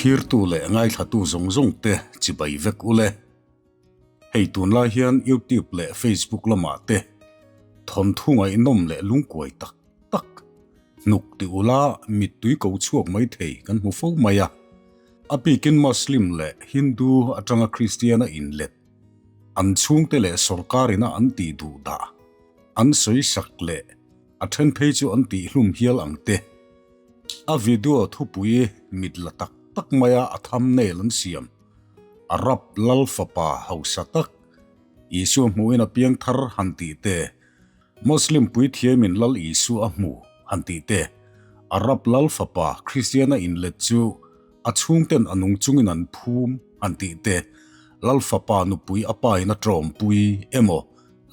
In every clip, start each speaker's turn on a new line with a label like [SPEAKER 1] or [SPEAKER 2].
[SPEAKER 1] Thlirtu leh ngaithlatu zawng zawng te chibai vek ule. Hei tunlai hian YouTube leh Facebook lamah te thawnthu ngaihnawm leh lungkuai tak tak hnuk ti ula mittui ko chhuak mai thei kan hmu fo mai a. A bikin Muslim leh Hindu atanga Kristian a inlet an chhungte leh sorkarina an tih duh dah an sawi sak leh a then phei chu an tih hlum hial ang te. A video thupui mit la tak tak maia a thumbnail an siam. Arab lal fapa hausa tak Isua hmuhin a piang thar han tih te, Muslim puithiamin Lal Isua a hmu han tih te, Arab lal fapa Kristiana inlet chu a chhungten a nung chungin an phum han tih te, Lal fapa nupui a pain a tawmpui emaw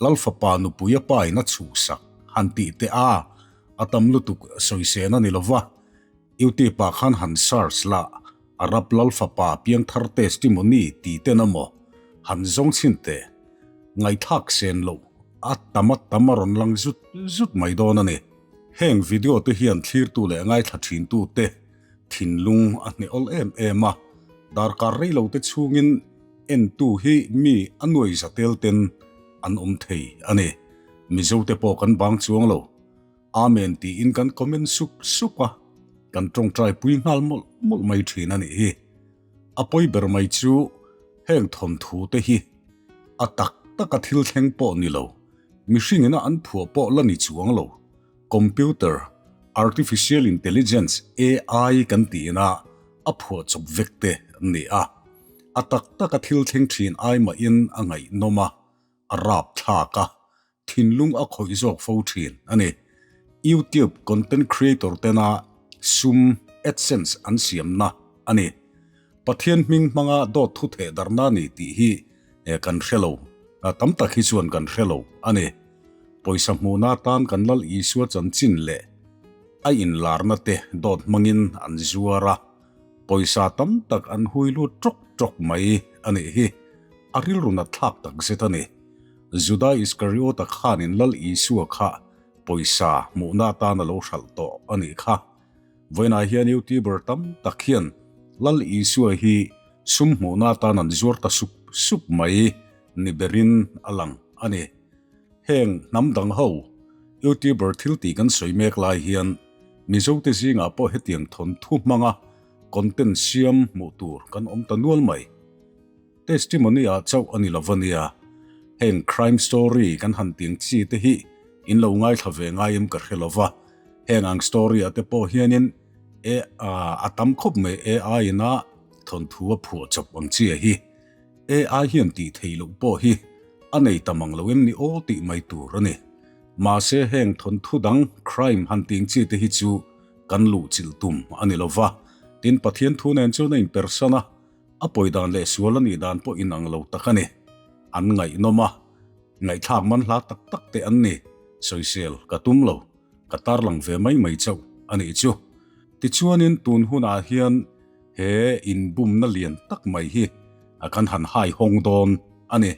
[SPEAKER 1] Lal fapa nupui a pain a chhuhsak han tih te a a tam lutuk sawisên a ni lo va, YouTube ah khan han search la, Arab lal fapa piangthar testimony tih ten amaw han zawng chhin teh, ngaihthlak sen loh a tam a tam a rawn lang zut zut mai dawn a ni. Heng video te hian thlirtu leh ngaithla thintu te thinlung a hneh awl em em a, darkar rei lo te chhungin entu hi mi a nuai za tel ten an awm thei a ni. Mizo te pawh kan bang chuang lo. Amen tiin kan comment sup sup a, kan tawngtai pui nghal mawlh mawlh mai thin a nih hi. A pawi ber mai chu heng thawnthu te hi a tak tak a thil thleng pawh ni lo, mihring ina an phuah pawh la ni chuang lo, computer, artificial intelligence, AI, kan tiin a a phuah chawp vek te an ni a. A tak tak a thil thleng thin ai mahin a ngaihnawm a, a rap thlak a, thinlung a khawih zawk fo thin a ni. YouTube content creator tena sum AdSense an siamna a ni. Pathian hming hmanga dawt thu theh darhna a ni tih hi kan hre lo, tam tak hi chuan kan hre lo a ni. Pawisa hmuhna atan kan Lal Isua chanchin leh a inlarna te dawt hmangin an zuar a, pawisa tam tak an hui lut tawk tawk mai a nih hi. A rilru nat thlak tak zet a ni. Juda Iskariota khanin Lal Isua kha pawisa hmuhna atan a lo hralh tawh a nih kha. Vawiinah hian YouTuber tam tak hian Lal Isua hi sum hmuhna atan an zuar ta sup sup mai ni berin a lang a ni. Heng hnam dang ho YouTuber thil tih kan sawi mek lai hian Mizote zingah pawh hetiang thawnthu hmanga content siam hmuh tur kan awm ta nual mai. Testimony ah chauh a ni lo ania, heng crime story kan han tiang chi te hi in lo ngaithla ve ngai em ka hre lo va, heng ang story ah te pawh hianin e a tam khawp mai AI in a thawnthu a phuah chawp ang chi a hi AI hian tih theih loh pawh hi a nei tam ang lo em ni aw tih mai tur a ni. Mahse heng thawnthu dang crime han tiang chi te hi chu kan luhchilh tum a ni lo va, tin Pathian thu nen chuan a inpersan a, A pawi dan leh sual a nih dan pawh inang lo tak a ni. An ngaihnawm a, ngaihthlak man hla tak tak te an ni. Sawisel ka tum lo, ka tarlang ve mai mai chauh a nih chu. Tichuanin tun hunah hian he inbumna lian tak mai hi a kan han hai hawng dawn a ni.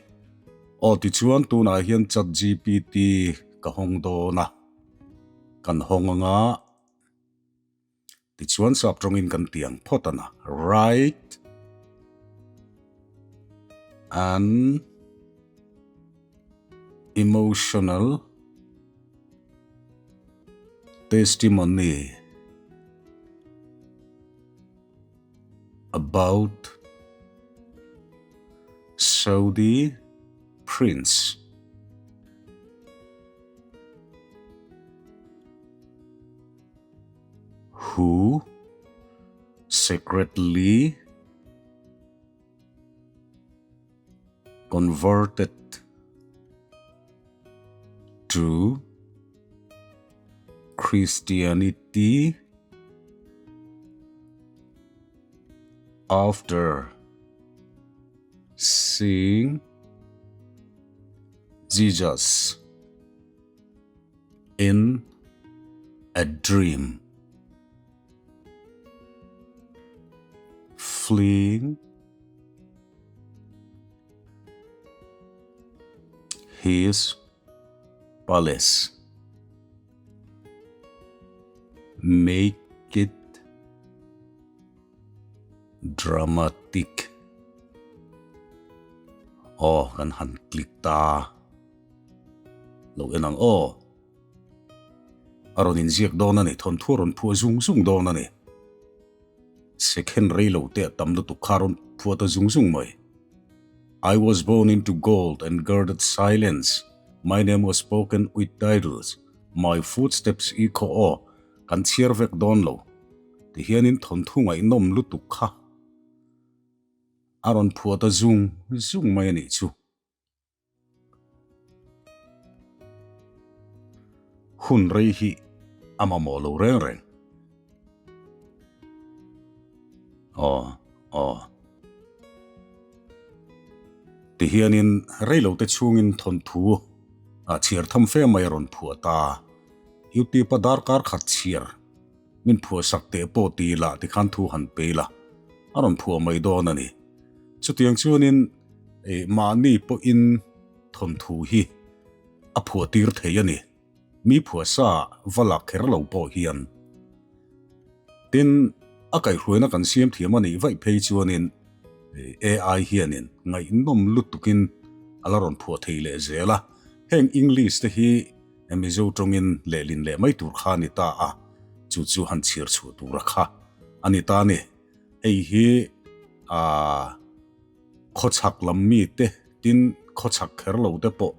[SPEAKER 1] Aw tichuan tunah hian ChatGPT ka hawng dawn a, kan hawng anga. Tichuan sap tawngin kan tiang phawt a na, write an emotional testimony about Saudi prince. Who secretly converted to Christianity after seeing Jesus in a dream fleeing his palace. Make it Dramatic. Aw kan han click ta. Lo en ang aw. A rawn inziak dawn a ni, thawnthu a rawn phuah zung zung dawn a ni. Second rei lo te a tam lutuk kha a rawn phuah ta zung zung mai. I was born into gold and girded silence, my name was spoken with titles, my footsteps echo aw, kan chhiar vek dawn lo. Tihianin thawnthu ngaihnawm lutuk kha a rawn phuah ta zung zung mai a nih chu. Hun rei hi a mamawh lo reng reng. Aw, aw. Tihianin rei lo te chhungin thawnthu a chhiar tham fe mai a rawn phuah ta. Youtube-a darkar khat chhiar min phuah sak teh pawh ti la tikhan thu han pe la, a rawn phuah mai dawn a ni. Chutiang chuanin mahni pawhin thawnthu hi a phuah tir thei a ni. Mi phuah sa va lak kher lo pawh hian. Tin, a kaihhruaina kan siam thiam a nih vaih phei chuanin AI hianin ngaihnawm lutukin a la rawn phuah thei leh zel a. Heng English te hi Mizo tawngin lehlin leh mai tur kha a ni ta a, chu chu han chhiar chhuah tura kha a ni ta a ni. Hei hi aaa khawchhak lam mite tin khawchhak kher lo te pawh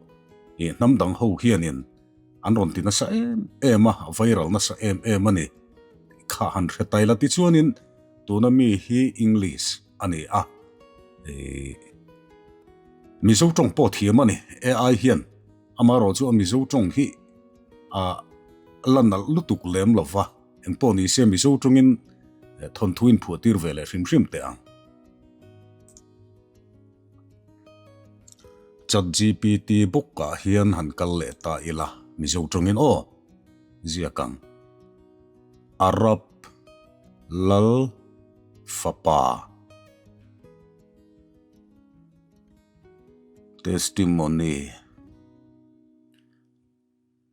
[SPEAKER 1] ih hnam dang ho hianin an rawn ti nasa em em a, a viral nasa em em a ni. Kha han hre tai la tichuanin tuna mi hi English a ni a, ih Mizo tawng pawh thiam a ni AI hian. Amaherawh chu a Mizo tawng hi a la nalh lutuk lem lo va, engpawh ni se Mizo tawngin thawnthu inphuah tir ve leh hrim hrim teh ang. ChatGPT book-ah hian han kal leh ta ila, Mizo tawngin aw ziak ang. Arab Lal Fapa. Testimony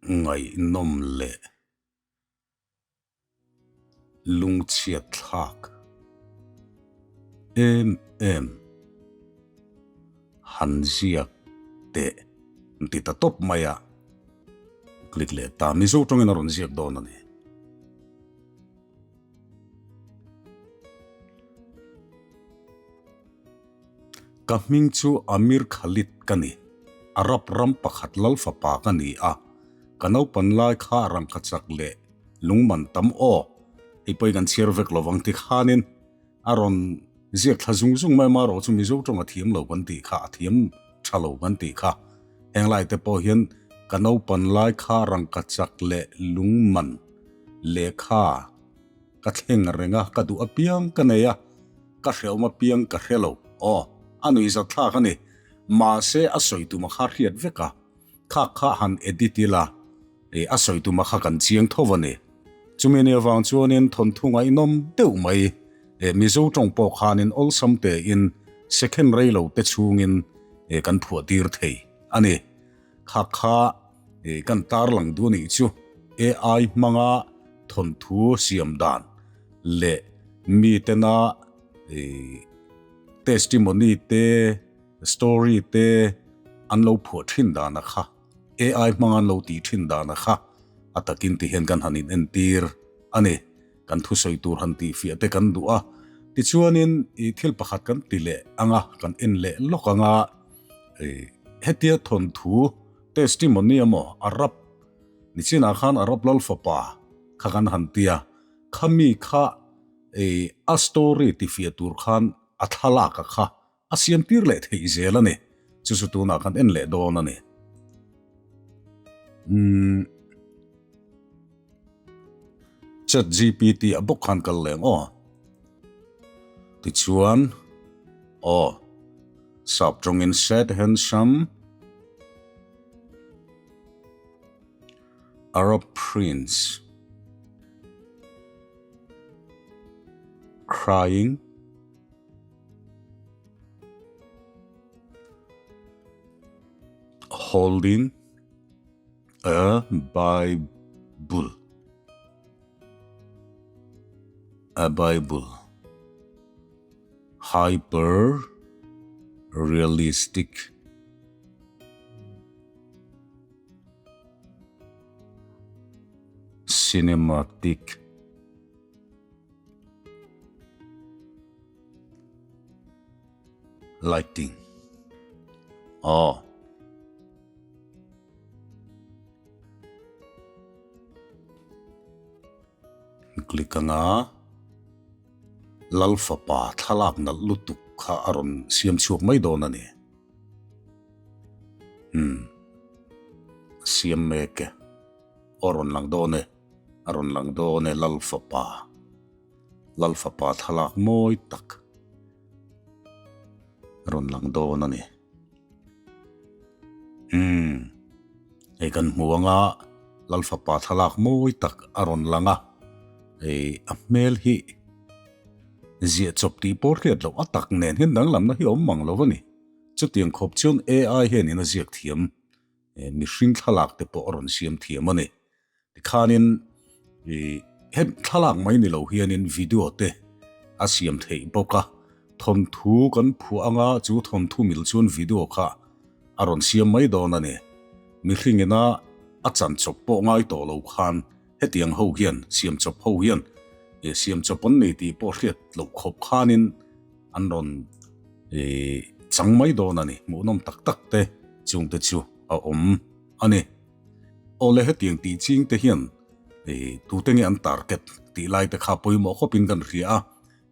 [SPEAKER 1] ngaihnawm leh lungchhiat thlak em em han ziak teh an ti ta tawp mai a, click leh ta Mizo tawngin a rawn ziak dawn a ni. Ka hming chu Amir Khalid ka ni. Arab ram pakhat lal fapa ka ni a. Ka naupan lai kha rangkachak leh lungman tam aw, hei pawhin kan chhiar vek lo vang ti khanin a rawn ziak thla zung zung mai marawh chu Mizo tawng a thiam lo kan tih kha, a thiam tha lo kan tih kha. Heng lai te pawh hian ka naupan lai kha rangkachak leh lungman lehkha ka thleng reng a, ka duh apiang ka nei a. Ka hreawm apiang ka hre lo. Aw, a nuihzat thlak a ni. Mahse, a sawi tuma kha hriat vek a. Khak kha han edit ila, eh, a sawi tuma kha kan chiang tho a ni. Chumi ni avang chuanin thawnthu ngaihnawm deuh mai, eh, Mizo tawng pawh khanin awlsam tein second rei lo te chhungin, eh, kan phuah tir thei a ni. Khak kha, eh, kan tarlang duh a nih chu. AI hmanga thawnthu siam dan leh mitena testimony te story te an lo phuah thin dan a kha AI hmanga an lo tih thin dan a kha a takin ti hian kan han in entir a ni kan thusawi tur han tih fiah te kan duh a tichuanin ih thil pakhat kan ti leh anga kan en leh lawk anga ih hetia thawnthu testimony emaw Arab nichinah khan Arab lal fapa kha kan han ti a. Khami kha ei a story ti fiah tur khan a thlalak a kha a siam tir leh theih zel a ni. Chu chu tunah kan en leh dawn a ni. Umm Chat GPT ah bawk khan kal leng aw. Tichuan aw sap tawngin sad handsome Arab Prince Crying Holding a Bible A Bible. Hyper realistic cinematic lighting aw. Click anga Lal fapa thlalak nalh lutuk kha a rawn siam chhuak mai dawn a ni. Umm a siam mek e. Aw rawn lang dawn e, a rawn lang dawn e Lal fapa. Lal fapa thlalak mawi tak a rawn lang dawn a ni. Umm hei kan hmu anga Lal fapa thlalak mawi tak a rawn lang a, hei a hmel hi ziah chawp tih pawh hriat loh a tak nen hian danglamna hi a awm mang lo a ni. Chutiang khawp chuan AI hianin a ziak thiam mihring thlalak te pawh a rawn siam thiam a ni. Tikhanin ih he thlalak mai ni lo hianin video te a siam theih bawk a, thawnthu kan phuah anga chu thawnthu mil chuan video kha a rawn siam mai dawn a ni. Mihring ina a chan chawp pawh ngai tawh lo khan hetiang ho hian siam chawp ho hian ih siam chawp an nei tih pawh hriat loh khawp khanin an rawn ih chang mai dawn a ni. Hmuhnawm tak tak te chungte chu a awm a ni. Awle hetiang tih ching te hian tute nge an target tih lai te kha pawimawh khawpin kan hria a,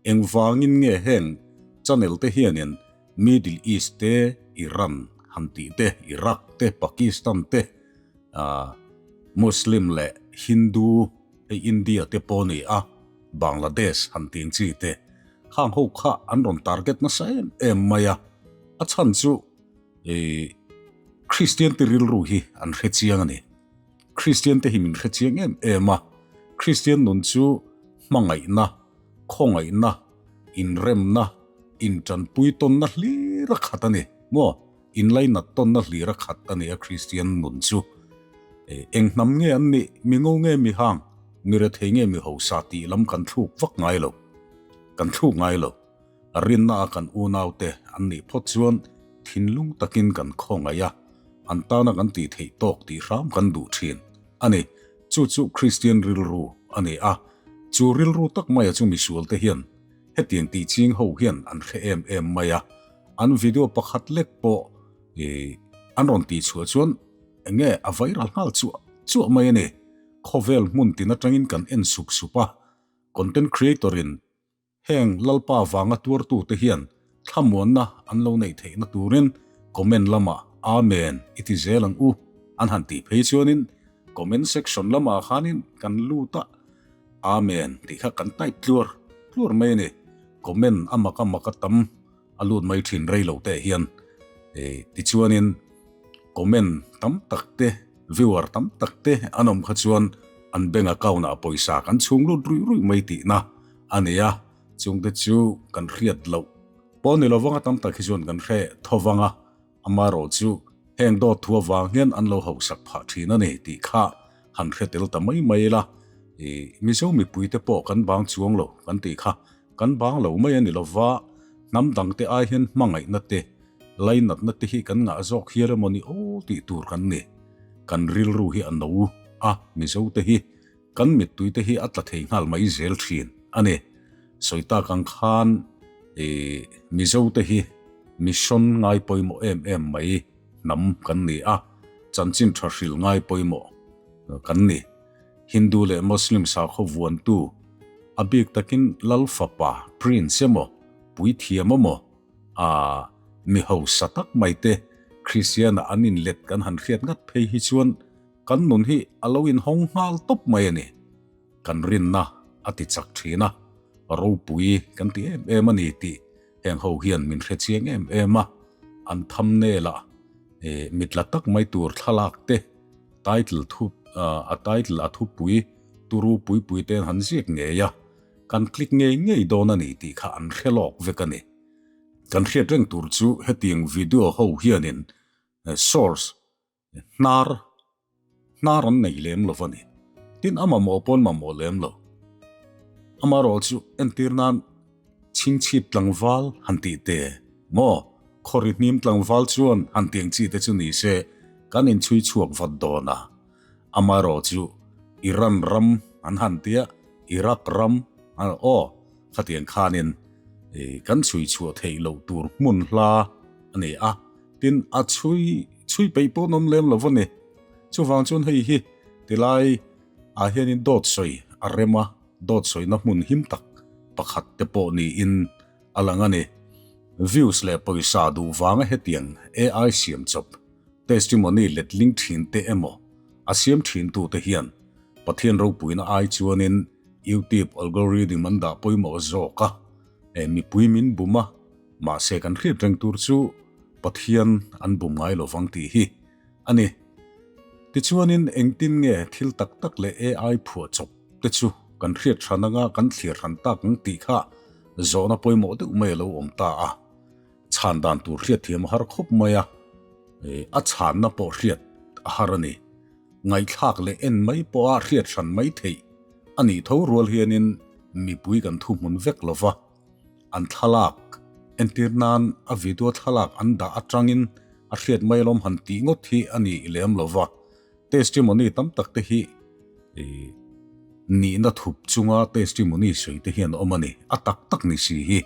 [SPEAKER 1] engvangin nge heng channel te hianin Middle East te, Iran han tih te, Iraq te, Pakistan te, Muslim leh Hindu hei India te pawh a ni a, Bangladesh han tih ang chi te khang ho kha an rawn target nasa em em mai a, a chhan chu I Kristian te rilru hi an hre chiang a ni. Kristian te hi min hre chiang em em a. Kristian nun chu hmangaihna, khawngaihna, inremna, intanpui tawnna hlir a khat a ni. Maw? Inlainat tawnna hlir a khat a ni a Kristian nun chu. Eng hnam nge an nih? Mi ngo nge mi hang? Mi rethei nge mi hausa tih lam kan thluk vak ngai lo. Kan thluk ngai lo. Rinna a kan unaute an nih phawt chuan thinlung takin kan khawngaih a, an tana kan tih theih tawk tih hram kan duh thin a ni. Chu chu Kristian rilru a ni a, chu rilru tak maia chu misualte hian hetiang tih ching ho hian an hre em em mai a, an video pakhat lek pawh an rawn tih chhuah chuan enge a viral nghal chuah chuah mai a ni. Khawvel hmun tin atangin kan en sup sup a, content creator in Heng Lalpa vanga tuartute hian thlamuanna an lo neih theihna turin comment lamah Amen i ti zel ang u an han tih phei chuanin comment section lamah khanin kan lut a, Amen tih kha kan type tluar tluar mai a ni. Comment a mak a mak a tam a lut mai thin rei lo teh hian tichuanin comment tam tak te viewer tam tak te an awm kha chuan an bank account ah pawisa kan chhung lut ruih ruih mai tihna a ni a, chungte chu kan hriat loh pawh ni lovanga tam tak hi chuan kan hre tho vang a, amaherawh chu heng dawt thu avang hian an lo hausak phah thin a ni tih kha han hre tel ta mai mai ila, ih Mizo mipuite pawh kan bang chuang lo kan tih kha kan bang lo mai a ni lova, hnam dangte ai hian hmangaihna te, lainatna te hi kan ngah zawk hial emaw ni aw tih tur kan ni, kan rilru hi a no a Mizote hi. Kan mittuite hi a tla thei nghal mai zel thin a ni. Sawi tak ang khan ih Mizote hi mission ngai pawimawh em em mai hnam kan ni a, chanchin tha hril ngai pawimawh kan ni. Hindu leh Muslim sakhaw vuantu, a bik takin Lal fapa, Prince emaw, puithiam emaw, a mi hausa tak mai te Kristiana an inlet kan han hriat ngat phei hi chuan Kan nun hi a lo inhawng nghal tawp mai a ni. Kan rinna a ti chak thin a, ropui kan ti em em a ni tih heng ho hian min hre chiang em em a. An thumbnail ah mitla tak mai tur thlalak te, title thu a title a thupui turu pui pui te an han ziak ngei a, kan click ngei ngei dawn a ni tih kha an hre lawk vek a ni. Kan hriat reng tur chu hetiang video ho hianin source Hnar, hnar an nei lem lo va ni. Tin, a mamawh pawn mamawh lem lo. Amaherawh chu entir nan Chhingchhip tlangval han tih te maw Khawri hnim tlangval chuan han tiang chi te chu ni se kan inchhui chhuak vat dawn a. Amaherawh chu Iran ram an han tia Iraq ram aw khatiang khanin kan chhui chhuah theih loh tur hmun hla a ni a, tin a chhui chhui peih pawh an awm lem lo a ni. Chuvang chuan hei hi tilai ah hianin dawt sawi a rem a, dawt sawina hmun him tak pakhat te pawh niin a lang a ni. Views leh pawisa duh vanga hetiang AI siam chawp testimony letling thin te emaw a siam thin tu te hian Pathian ropuina ai chuanin YouTube algorithm an dah pawimawh zawk a, eh mipui min bum a, mahse kan hriat reng tur chu Pathian an bum ngai lovang tih hi a ni. Tichuanin engtin nge thil tak tak leh AI phuah chawp te chu kan hriat hran anga kan thlir hran tak ang tih kha zawhna pawimawh deuh mai a lo awm ta a. Chhan dan tur hriat thiam a har khawp mai a, a chhanna pawh hriat a har a ni. Ngaihthlak leh en mai pawha hriat hran mai theih a nih tho rual hianin mipui kan thuhmun vek lo va, an thlalak entir nan a video thlalak an dah atangin a hriat mai alawm han tih ngawt hi a ni lem lo va. Testimony tam tak te hi nihna thup chunga testimony sawi te hian awm a ni, a tak tak ni si hi.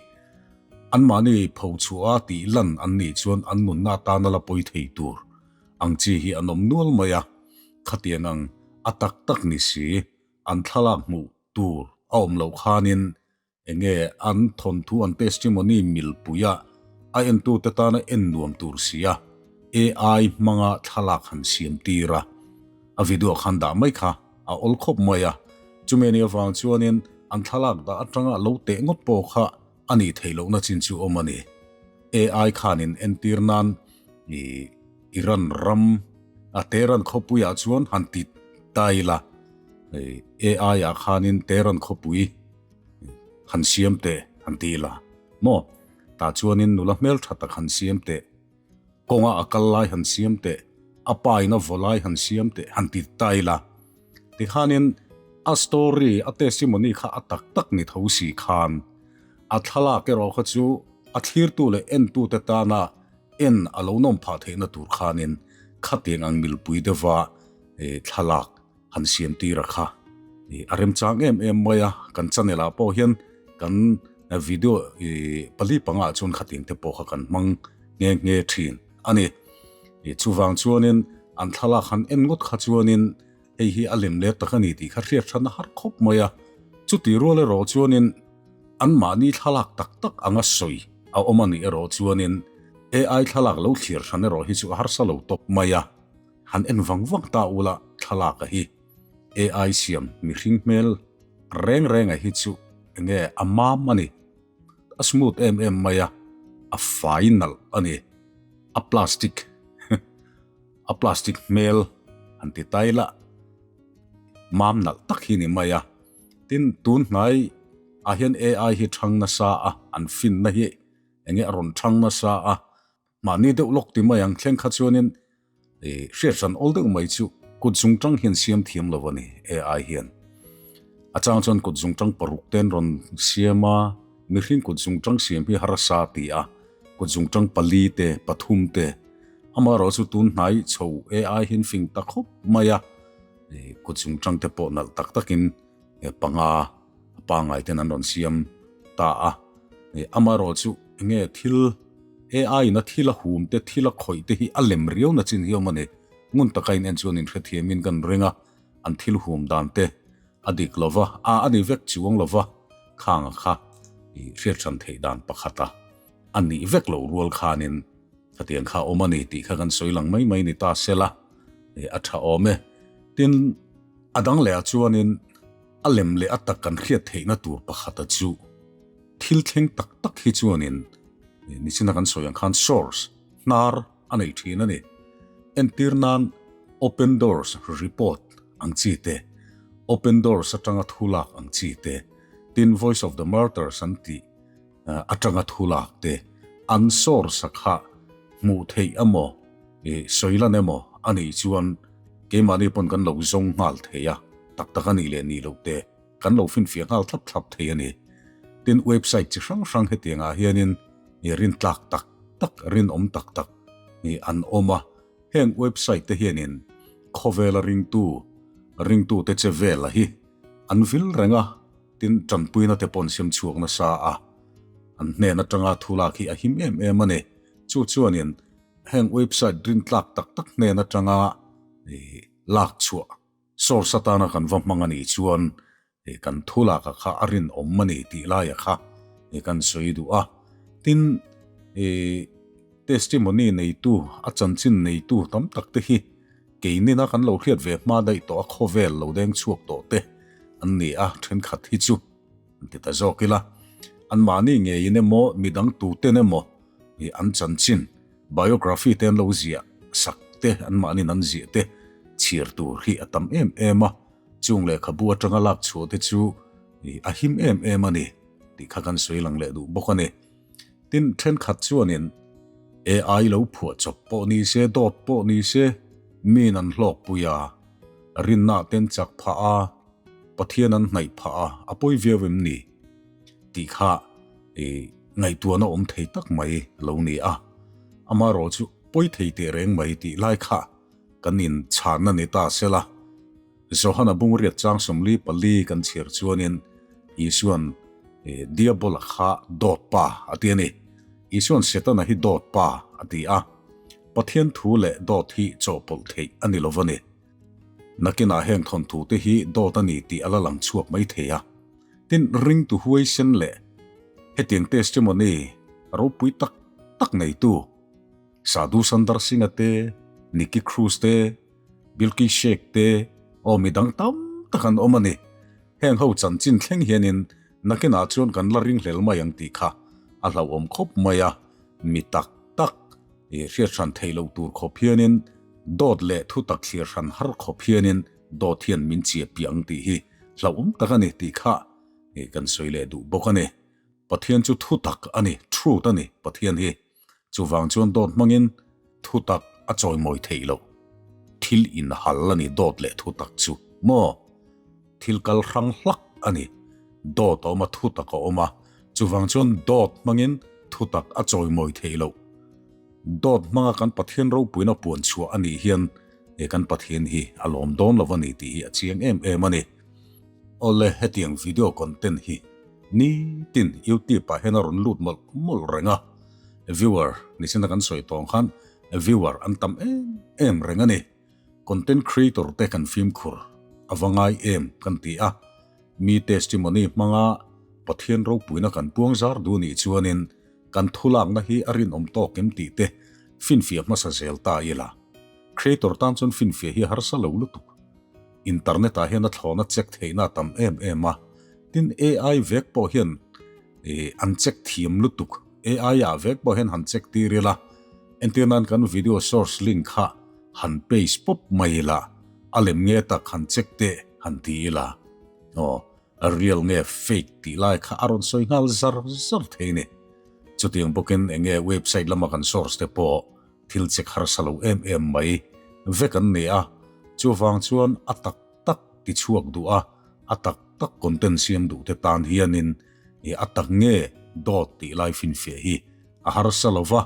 [SPEAKER 1] Anmahni pho chhuah a tih lan an nih chuan an nunna atana la pawi thei tur ang chi hi an awm nual mai a, khatiang ang a tak tak ni si an thlalak hmuh tur a awm loh khanin enge an thawnthu an testimony milpuia a entute tana en nuam tur sia AI hmanga thlalak han siam tir a, a video khan dah mai kha a awl khawp mai a, chumi anih avang chuanin an thlalak dah atanga lo teh ngawt pawh kha a nih theih lohna chin chu awm a ni. AI khanin entir nan i Iran ram a Tehran khawpuiah chuan han ti ta ila, AI ah khanin Tehran khawpui han siam teh han ti ila maw? Tah chuanin nula hmeltha tak han siam teh, kawnga a kal lai han siam teh, a pa in a vaw lai han siam teh han ti ta ila. Tikhanin a story, a testimony kha a tak tak ni tho si khan a thlalak erawh kha chu a thlirtu leh entute tana en a lo nawm phah theihna tur khanin khatiang ang milpui deuha thlalak han siam tir a kha a remchang em em mai a, kan channel ah pawh hian kan video pali panga ah chuan khatiang te pawh kha kan hmang nghe nghe thin a ni. Chuvang chuanin an thlalak han en ngawt kha chuanin hei hi a lem let tak a ni tih kha hriat hran a har khawp mai a, chuti rual erawh chuanin anmahni thlalak tak tak anga sawi a awm a nih erawh chuanin AI thlalak lo thlir hran erawh hi chu a harsa lo tawp mai a. Han en vang vang ta ula thlalak a hi AI siam mihring hmel reng reng a hi chu enge a mam a ni. A smooth em em mai a, a fai nalh a ni. A plastic a plastic hmel han ti ta ila mam nalh tak hi ni mai a. Tin tun hnai ah hian AI hi thang nasa a, an finna hi enge a rawn thang nasa a. Mahni deuh lawk ti mai ang thleng kha chuanin hriat hran awl deuh mai chu kut zung tang hian siam thiam lo a ni AI hian. A chang chuan kut zung tang paruk ten rawn siam a, mihring kut zung tang siam hi harsa ti a, kut zung tang pali te pathum te amaherawh chu tun hnai chho AI hian fing ta khawp mai a, kut zung tang te pawh nalh tak takin panga a pangai ten an rawn siam ta a, amaherawh chu enge thil AI in a thil a hum te thil a khawih te hi a lem riau na chin hi awm a ni, ngun taka in en chuan in hrethiam in kan ring a, an thil hum dan te a dik lo va, a a ni vek chuang lo va, khang a kha i hriat hran theih dan pakhat a a nih vek loh rual khanin khatiang kha awm a ni tih kha kan sawi lang mai mai ni ta se la, a tha awm e. Tin, a dang leh ah chuanin a lem leh a tak kan hriat theihna tur pakhata chu thil thleng tak tak hi chuanin nichina kan sawi ang khan source, hnar, a nei thin a ni. Entir nan Open Doors report ang chi te, Open Doors atanga thu lak ang chi te, tin Voice of the Martyrs an tih atanga thu lak te, an source a kha hmuh theih emaw sawi lan emaw a nih chuan keimahni pawn kan lo zawng nghal thei a, tak tak a nih leh nih loh te kan lo finfiah nghal thlap thlap thei a ni. Tin, website chi hrang hrang hetiangah hianin i rintlak tak tak, rinawm tak tak i an awm a. Heng website te hianin khawvela ringtu, ringtute che vela hi an vil reng a, tin tanpuina te pawh an siam chhuak nasa a. An hnen atanga thu lak hi a him em em a ni. Chu chuanin heng website rintlak tak tak hnen atanga i lak chhuah source atana kan va hmang a nih chuan kan thu laka kha a rinawm a ni tih laia kha kan sawi duh a. Tin, testimony neitu, a chanchin neitu tam tak te hi keinina kan lo hriat ve hma daih tawh a khawvel lo deng chhuak tawh te an ni a, thenkhat hi chu an ti ta zawk ila. Anmahni ngeiin emaw midang tuten emaw an chanchin Biography te an lo ziah sak te, anmahniin an ziah te chhiar tur hi a tam em em a, chung lehkhabu atanga lak chhuah te chu a him em em a ni tih kha kan sawi lang leh duh bawk a ni. Tin, thenkhat chuanin AI lo phuah chawp pawh ni se, dawt pawh ni se, miin an hlawkpui a, rinna ten chak phah a, Pathian an hnaih phah a, a pawi viau em ni? Tih kha i ngaihtuahna awm thei tak mai lo ni a, amaherawh chu pawi thei teh reng mai tih lai kha kan in chhanna ni ta se la. Johana bungriat chang 44 kan chhiar chuanin Isuan Diabola kha dawt pa a ti a ni. Isuan Setana hi dawt pa a ti a, Pathian thu leh dawt hi chawhpawlh theih a ni lo va ni. Nakinah heng thawnthu te hi dawt a ni tih a la lang chhuak mai thei a. Tin, ringtu huaisen leh hetiang testimony ropui tak tak neitu Sadhu Sundar Singh-a te, Nicky Cruz te, Bilqis Sheikh te, aw midang tam tak an awm a ni. Heng ho chanchin thleng hianin nakinah chuan kan la ringhlel mai ang tih kha a hlauhawm khawp mai a, mi tak tak i hriat hran theih loh tur khawp hianin dawt leh thutak thlir hran har khawp hianin dawt hian min chiah piah ang tih hi hlauhawm tak a ni tih kha kan sawi leh duh bawk a ni. Pathian chu thutak a ni, truth a ni Pathian hi. Chuvang chuan dawt hmangin thutak a chawimawi theih loh. Thil inhal a ni dawt leh thutak chu maw? Thil kal hrang hlak a ni. Dawt a awm a, thutak a awm a. Chuvang chuan dawt hmangin thutak a chawimawi theih loh. Dawt hmanga kan Pathian ropuina puan chhuah a nih hian he kan Pathian hi a lawm dawn lo a ni tih hi a chiang em em a ni. Awle, hetiang video content hi nitin YouTube ah hian a rawn lut mawlh mawlh reng a, viewer nichina kan sawi tawng khan viewer an tam em em reng a ni. Content creator te kan fimkhur a va ngai em kan ti a, mi testimony hmanga Pathian ropuina kan puang zar duh nih chuanin kan thulakna hi a rinawm tawk em tih te finfiah hmasa zel ta ila. Creator tan chuan finfiah hi a harsa lo lutuk. Internet ah hian a thlawhna check theihna a tam em em a, tin AI vek pawh hian an check thiam lutuk. AI ah vek pawh hian han check tir ila, entir nan kan video source link kha han paste pawp mai ila, a lem nge tak han check teh han ti ila, aw a real nge fake tih lai kha a rawn sawi nghal zar zar thei a ni. Chutiang bawkin enge website lama kan source te pawh thil check harsa lo em em mai vek an ni a, chuvang chuan a tak tak ti chhuak duh a, a tak tak content siam duh te tan hianin i a tak nge dawt tih lai finfiah hi a harsa lo va,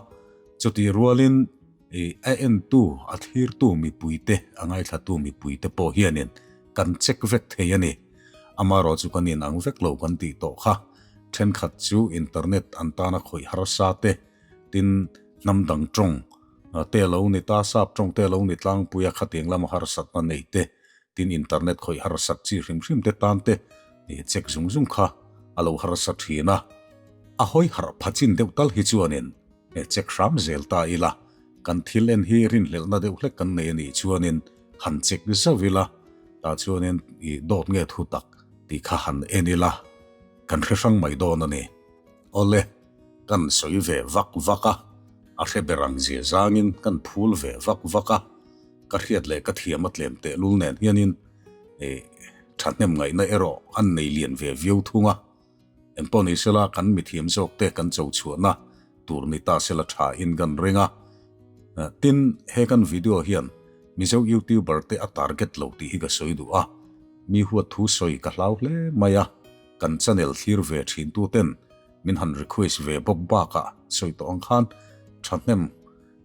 [SPEAKER 1] chutih rualin i a entu, a thlirtu mipuite, a ngaithlatu mipuite pawh hianin kan check vek thei a ni. Amaherawh chu kan inang vek lo kan tih tawh kha, thenkhat chu internet an tana khawih harsa te, Tin, hnam dang tawng te a lo ni ta, sap tawng te a lo ni tlangpui a, khatiang lama harsatna nei te, tin internet khawih harsat chi hrim hrim te tan te check zung zung kha a lo harsa thin a. A hawi harh pha chin deuh tal hi chuanin check hram zel ta ila, kan thil en hi rinhlelhna deuh hlek kan nei a nih chuanin han check zauh ila, tah chuanin i dawt nge thu tak tih kha han en ila, kan hre hrang mai dawn a ni. Awle. Kan sawi ve vak vak a, a hre ber ang zia zangin kan phul ve vak vak a, ka hriat leh ka thiam a tlem tehlul nen hianin thahnem ngaihna erawh an nei lian ve viau thung a. Engpawh ni sela kan mithiam zawk te kan cho chhuahna tur ni ta sela tha in kan ring a. Tin, he kan video hian Mizo YouTuber te a target lo tih hi ka sawi duh a, mi huat thu sawi ka hlau hle mai a. Kan channel thlir ve thin tu ten min han request ve bawk bakah sawi tawh ang khan thahnem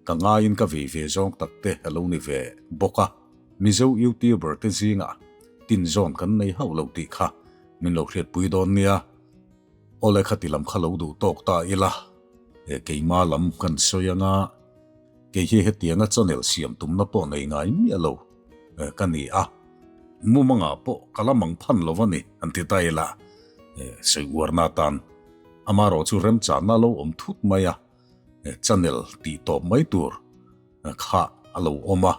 [SPEAKER 1] ka ngaiin ka vei ve zawng tak te a lo ni ve bawk a. Mizo youtuber te zingah tin zawn kan nei hauh lo tih kha min lo hriatpui dawn nia. Awle khati lam kha lo duh tawk ta ila, keima lam kan sawi anga kei hi hetianga channel siam tumna pawh nei ngai miah lo ka ni a, mumangah pawh ka la mang phan lo a ni an ti ta ila, sawi uarna atan amarawh chu remchanna lo awm thut mai a, channel tih tawp mai tur kha a lo awm a,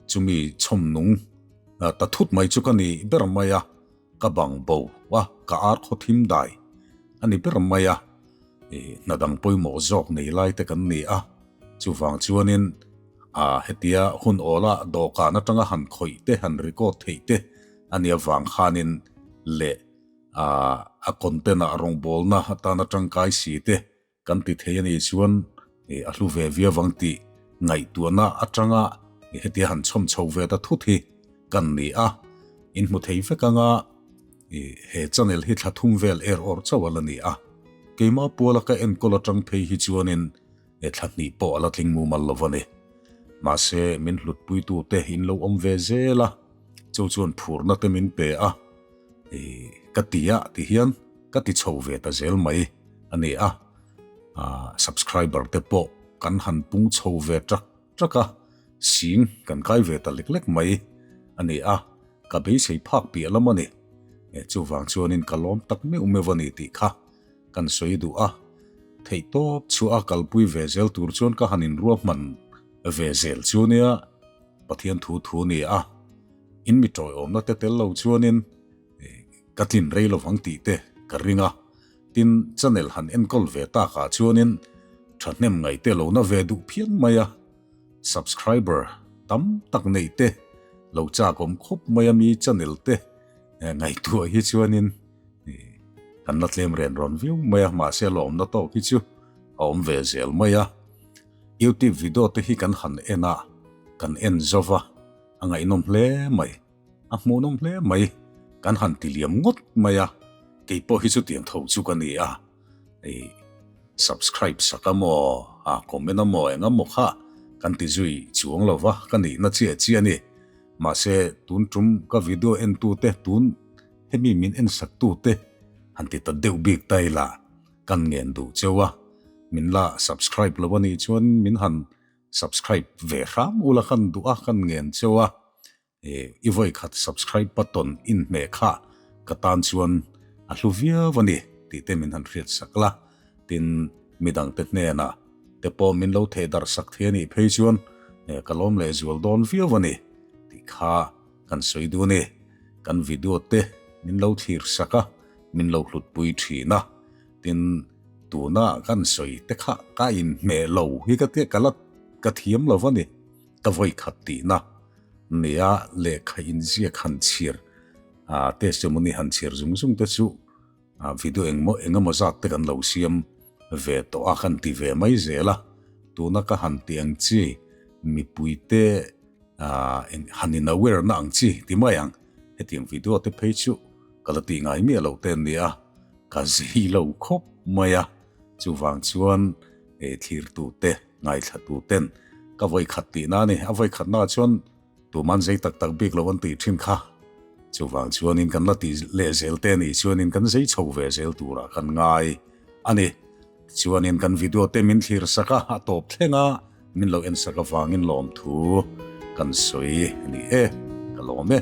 [SPEAKER 1] chumi chhawmnung ta thut mai chu ka ni ber mai a. Ka bang bo a, ka ar khaw thim dai a ni ber mai a, hna dang pawimawh zawk nei lai te kan ni a, chuvang chuanin a hetia hun awla dawhkan atanga han khawih te han record theih te a nih avang khanin leh a content ah rawngbawlna atana tangkai si te Kan ti thei a nih chuan a hlu ve viau ang tih ngaihtuahna atanga hetia han chhawm chho ve ta thut hi kan ni a, in hmu thei vek anga he channel hi thla thum vel er awr chauh a la ni a, keimah puala ka enkawl atang phei hi chuanin thla hnih pawh a la tling mumal lo a ni. Mahse min hlutpuitute in lo awm ve zel a, chu chuan phurna te min pe a. Ka ti a ti hian ka ti chho ve ta zel mai a ni a, subscriber te pawh kan han pung chho ve ṭak ṭak a, sing kan kai ve ta lek lek mai a ni a, ka beisei phak piah lam a ni. Chuvang chuanin ka lawm tak meuh meuh a ni tih kha kan sawi duh a, theihtawp chhuah a kalpui ve zel tur chuan ka han inruahman ve zel chu nia, Pathian thu thu a ni a. In mi tawiawmna te tel lo chuanin ka tlin rei lovang tih te ka ring a, tin channel han enkawl ve takah chuanin thahnem ngaih te lo na ve duh phian mai a, subscriber tam tak neih te lo chak awm khawp mai a mi channel te ngaihtuah hi chuanin kan la tlem ren rawn viau mai a, mahse lawmna tawk hi chu a awm ve zel mai a, YouTube video te hi kan han en a, kan en zova. A ngaihnawm hle mai, a hmuhnawm hle mai, kan han ti liam ngawt mai a, kei pawh hi chutiang tho chu ka ni a, hei subscribe sak a maw, a comment a maw eng a maw kha kan ti zui chuang lo va, ka nihna chiah chiah a ni. Mahse tun tum ka video en tu te tun hemi min en sak tu te han ti ta deuh bik ta ila kan ngen duh cheu a, min la subscribe lo a nih chuan min han Subscribe ve hram ula kan duh a kan ngen cheu a, i vawi khat subscribe button in hmeh kha ka tan chuan a hlu viau a ni tih te min han hriat sak la, tin midang te hnenah te pawh min lo theh darh sak thei a nih phei chuan ka lawm leh zual dawn viau a ni tih kha kan sawi duh a ni. Kan video te min lo thlir sak a, min lo hlutpui thin a, tin Tuna kan sawi te kha ka inhmeh lo hi ka tia ka la ka thiam lo a ni. Ka vawi khat tihna nia lehkha inziak han chhiar ah testimony han chhiar zung zung te chu video engmaw engemaw zat te kan lo siam ve tawh a kan ti ve mai zel a. Tuna ka han tih ang chi mipui te ah han in aware na ang chi ti mai ang. Hetiang video te phei chu ka la tih ngai miah lo te an nia. Ka zei lo khawp mai a, chuvang chuan thlirtute, ngaithlatuten ka vawikhat tihna a ni. A vawikhatnaah chuan tuman zei tak tak bik lo an tih thin kha. Chuvang chuanin kan la tih leh zel te a nih chuanin kan zei chho ve zel turah kan ngai a ni. Tichuanin kan video te min thlir sak a, a tawp thleng a, min lo en sak avangin lawmthu kan sawi a ni e, ka lawm e.